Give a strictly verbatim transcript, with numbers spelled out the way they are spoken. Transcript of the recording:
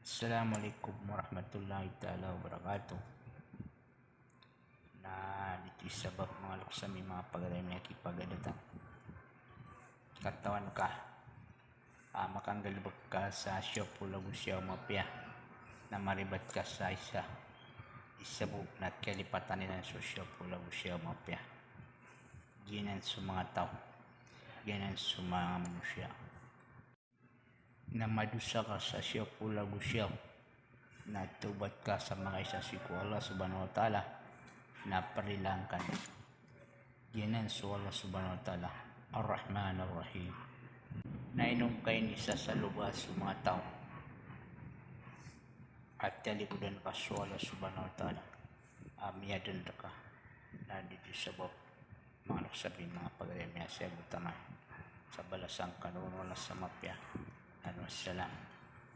Assalamu alaikum warahmatullahi taala wabarakatuh. Na di ti sabap manga loks ami, manga pagari ami a kipagadatan. Katawan ka a makanggalbk ka sa siyapo ago siyaw a mapiya, na maribat ka sa isa, isa bo na kalipatan iran so siyapo ago siyaw a mapiya. Giyanan so manga taw, giyanan so manga manosiya. Na madosa ka sa siyapo ago siyaw, na tawbat ka sa makaisa sii ko Allah subhanahu wa ta'ala, na prilaan ka niyan. Giyanan so Allah subhanahu wa ta'ala, Ar-Rahman Ar-Rahim. Na ino ka inisasaloba so manga taw a taligodan ka so Allah subhanahu wa ta'ala a miyadan rka, na di ti sabap manga loks ami, manga pagari ami a siyago taman sa balasan ka o Allah sa mapiya. Anu, wassalam.